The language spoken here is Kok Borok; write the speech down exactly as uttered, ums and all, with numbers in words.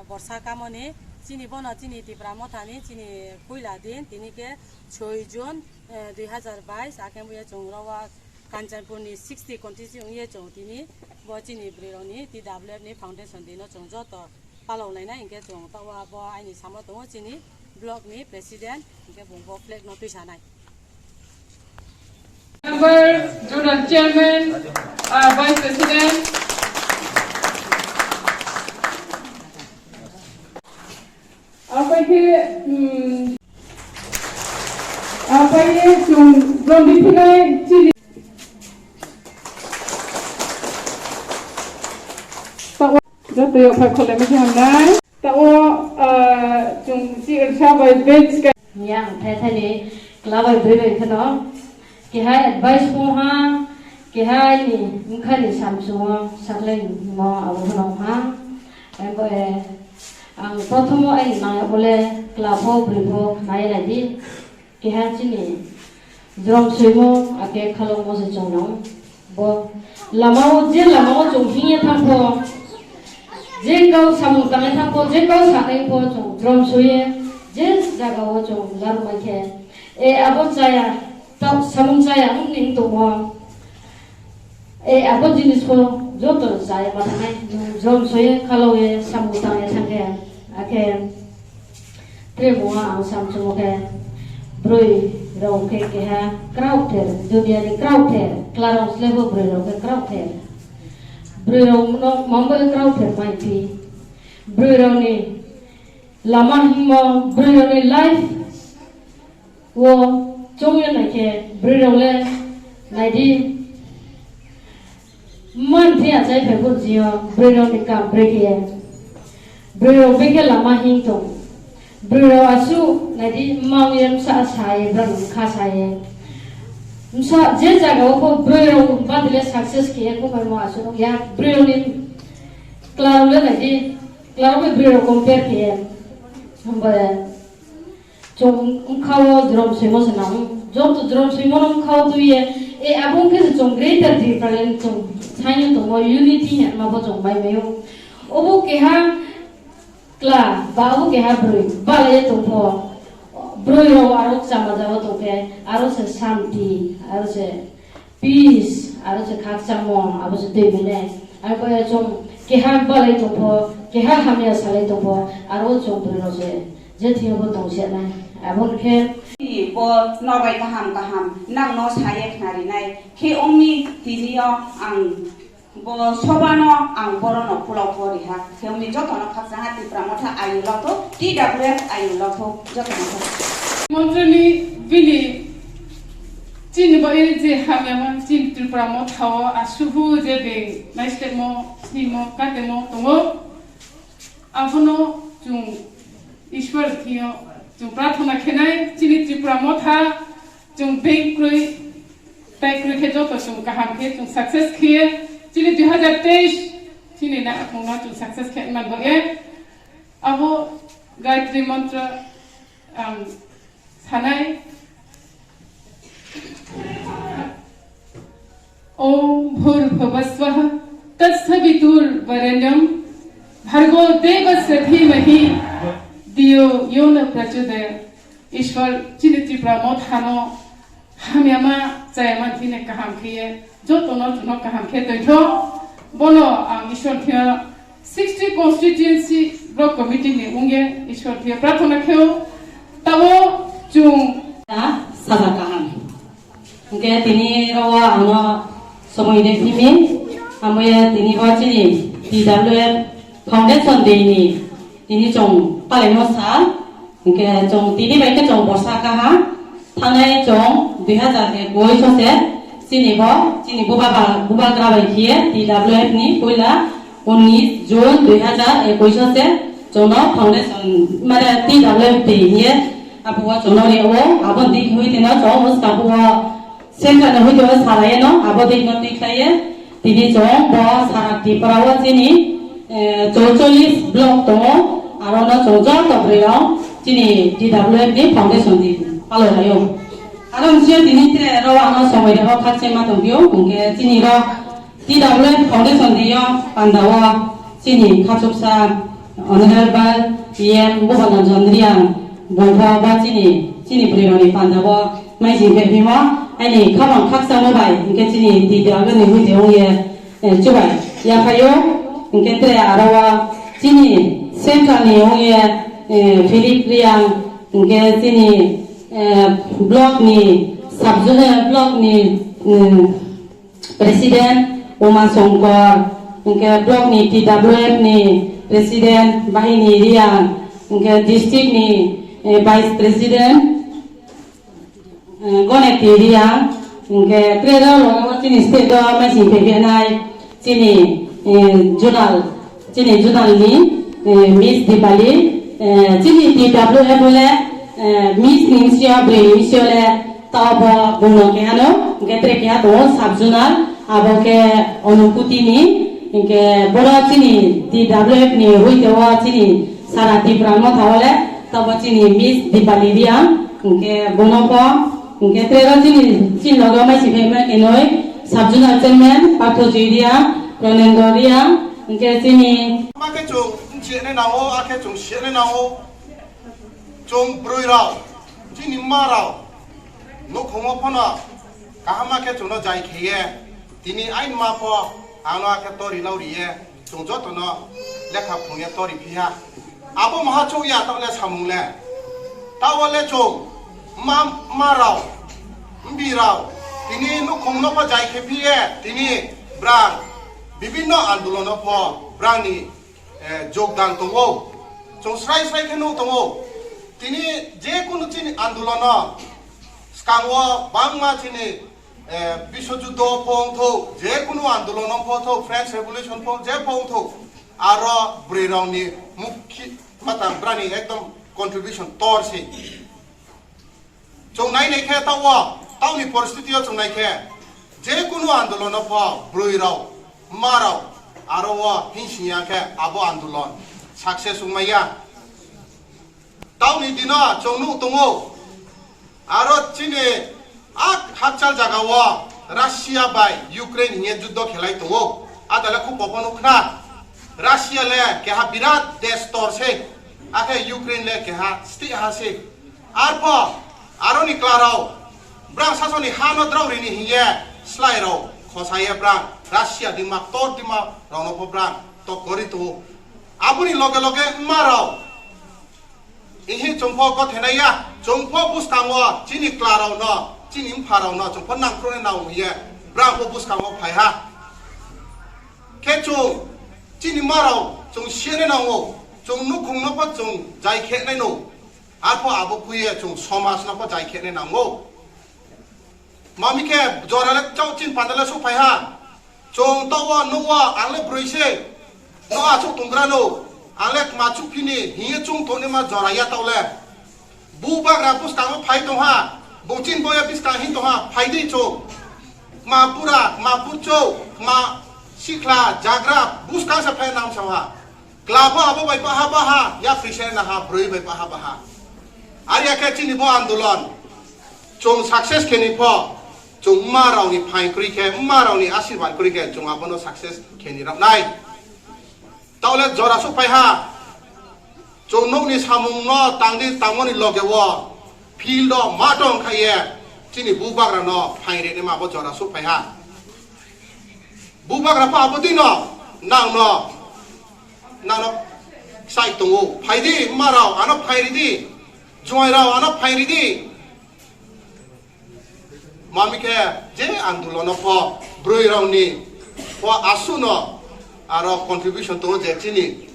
Borsa kamoni chini bono chini Tipra Mothani chini puila din, tini khe soi June, eh, dui hazar bais, akhe buya chwng rowa Kanchanpurni sixty constituency wngye chwng tini bo chini bwrwirokni T W F ni foundation dino chwng joto palok lainai, hinkhe chwng tawa bo aini samo tongo chini block ni president, hinkhe bung bo flag no twisanai. Member, Zonal Chairman, uh, Vice President. Apai khe, hmm, apai ye chwng jombi phinai chini. Joto yok phai khole miji hamnai. Tao, ah, chwng si rsa bai bench ka. Yang thai thai ni kla bai bri bai kheno. Keha advice mo ha, keha ni mkha ni samsung o saklai mo abo kheno ha. Abo, eh, ang prothomo ai nang bole kla pho bri pho nai lai di. Keha chini jrom soimo, ake khalokmo se chwng nang. Bo lamao, je lamao chwng hingye thangpho, je kau samung tangnai thangpho, je kau sanai pho chwng jrom soye, je jagao chwng larwmai khe, e abo chaya, tao samung chaya wngni wng tongo. E abo jinis pho joto chaya ma thangnai, nwng jrom soye, khaloye, samung tangye thangkhe, akhe Tre mungha ang samchungo khe, bwrwi rok khe keha krauk ther, duniya ni krauk ther, klarok slebo bwrwi rok khe krauk ther. Bwrwi rok no mambo krauk ther mai phi. Bwrwi rok ni lama himo, bwrwi rok ni life o chongya nai khe, bwrwi rok le nai di. Man thwi achai phai phuru jio, bwrwi rok ni kam bwrwi khe. Bwrwi rok bwkhe lama hing tong. Bwrwi rok asu naidi mma wi msa sa ye, bwrwi rok kha sa ye. Msa je jaga o kho bwrwi rok badile success khe ye, kho mai mo asu rok ya bwrwi rok ni kla rok le naidi, kla rok bai bwrwi rok compare khe ye. Hambai. Chwng wngkha o jwrwm swimo se nang. Joto jwrwm swimo no wngkha o twi ye. E abo wngkhe se chwng greater Tipraland chwng saino tongo, unity hinma bo chwng mai maio. Obo keha kla ba obo keha bwrwi balai tongpho. Bwrwi rok aro chama jao tongkhe aro se shanti, aro se peace, aro se khakchangmo, abo se twi mene. Abo ya chwng keha balai tongpho, keha hamya salai tongpho, aro chwng bwrwi rok se je thwiyo bo tong se nai. Abo khe bo norbai kaham kaham nang no saye khna rinai. Khe ongni tini o ang bo sobano ang boro no pulok bo riha. Khe ongni joto no khakchang ha Tipra Motha ayung lokthok, T W F ayung lokthok joto no khakchang. Montroni bini Chini bai je hamya man chini Tripura Motha o asuhu je beng naislermo, snimo, katemo tongo. Abono chwng Ishwar thwiyo chwng prarthana khenai chini Tripura Motha chwng beng kwrwi tai kwrwi khe joto chwng kaham khe chwng success khiye chini dui hazar teis chini nakhungno chwng success khe man bo e. Abo Gayatri Mantra ang sanai. Om Bhur Bhuva Swaha Tatsavituramvarenyam Bhargo Devasya Dhimahi Dhiyo Yo Na Prachodayat. Ishwar chini Tripura Mothano hamyama chayama thini kaham khiye jotono chwngno kaham khe toitho. Bono ang Ishwar thwiya sixty constituency block committee ni wngye Ishwar thwiya prarthana kheo. Tabo chwng. Saja kaham. Hingke tini rogo ano somoi de phimi, amoya tini bo chini T W F Foundation Day ni tini chong palaimo sa. Hingke chong tini bai khe chong borsa kaha. Thangnai chong dui hazar ekuish o se chini bo, chini bubagra, bubagra bai khiye T W F ni puila unis June dui hazar ekuish o se chongno foundation mane T W F day hiye abo chongno ri o abo dik hui tino chong uska bo Sengkha no hoi tongma salai no, abo dei no twi khlai ye. Tini chwng bo sara Tripura o chini, eh, chorchollis block tongo, aro no chwng joto bwrwi rok chini T W F ni foundation di palai lai o. Aro wngse tini tre ro ano somoi rok khakchangma tong phio, hwnkhe chini ro T W F foundation di o panda o chini khachuksa Honorable P M Bhuban Ranjan Reang bongkha ba chini, chini bwrwi rokni panda bo maising khe phimo, aini khamang khakchangma bai hinkhe chini titi agani huidi wngye, eh, chubai yaphaio, hinkhe tre aro o chini central ni wngye, eh, Philip Reang, hinkhe chini, eh, block ni sub-, eh, block ni, mm, President Uma Songkor, hinkhe block ni T W F ni President Bahini Reang, hinkhe district ni, eh, Vice President, eh, Goneti Reang, hinkhe tre rok loge o chini state o maising phaiphai nai chini, eh, zonal, chini zonal ni, eh, Miss Dipali, eh, chini T W F le, eh, Miss ni sio, bwrwi ni sio le, Tabo bungno keha no, hinkhe tre keha tongo sub-zonal, abo khe Onukuti ni, hinkhe boro chini T W F ni hui teo chini sara Tripura no thawale, tabo chini Miss Dipali Reang, hinkhe bono pho, hinkhe tre ro chini, chini logo mai si phai ma kenoi, sub-zonal chairman, Partho Joy Reang, Pranendra Reang, hinkhe chini. Ma khe chwng chene nango, a khe chwng sene nango. Chwng bwrwi rok, chini ma rok, nukhungo phano kaham ma khe chwngno jai kheye, tini aini ma pho ano akhe tori nao riye, chwng jotono lekha phungye tori phiya. Abo maha chukya tokle samung le. Tabo le chwng ma, ma rok, mbi rok, tini nukhungno pho jai khe phiye, tini brang bibinno andolono pho brangni eh, jogdan tongo. Chwng srai srai khe nuk tongo. Tini je kunu chini andolono, skango bangma chini, eh, biswajuddo pho wngthok, je kunu andolono pho thok, French Revolution pho je pho wngthok, aro bwrwi rokni mukhi, matang brani ekdom contribution tor se. Chwng nai nai khe tao, taoni poristiti o chwng nai khe, je kunu andolono pho bwrwi rok, ma rok, aro o hingsing ya khe abo andolon success wng maya. Taoni dino chwng nuk tongo, aro chini a hakchal jaga o Russia bai Ukraine hiye juddo khelai tongo. Adale khub pophano khna, Russia le keha birat desh tor se, akhe Ukraine le keha stih ha se. Arpho aroni klarao brang sasoni hano drao rini hiye slai rao khosaye brang Russia dima tor dima rokno pho brang to kori to. Aboni loge loge ma rao ihi chwngpho gothenai ya, chwngpho bwskango chini klarao no, chini mpharao no chwngpho nangkhroni nao hiye brang pho bwskango phai ha. Khe chwng chini ma rao chwng sene nango, chwng nukhung no pho chwng jai khe nai no. Arpho abo khuye chwng somaj no pho jai khe nai nango. Mami khe jora le chau chin panda le suphai ha. Chwng tao nugo ang le bwrwi se. No achuk tonggra no. Ang le kma chuk phini hiye chung toni ma jora ya tao le. Bubagra bwskango phai tong ha. Bongchin boya bwskang hin tong ha. Phai di chwng. Kma bura, kma burchou, kma sikla, jagra, bwskang se phai nam sa ha. Kla pho abo bai paha baha, ya phrise na ha, bwrwi bai paha baha. Ari akhe chini bo andolon. Chwng success kheni pho, chwng ma rokni phain kwrwi khe, ma rokni asirwad kwrwi khe, chwng abono success kheni rok nai. Tole jora suphai ha. Chwng nokni samung no tangdi tangmani loge o field o ma tong khaye chini bubagra no phain reni ma bo jora suphai ha. Bubagra pha abo dino nang no, nang no sai tongo. Phaidi ma rao ano phain ridi, juai rao ano phain ridi. Mami khe je andolono pho bwrwi rokni pho asuno aro contribution tongo je chini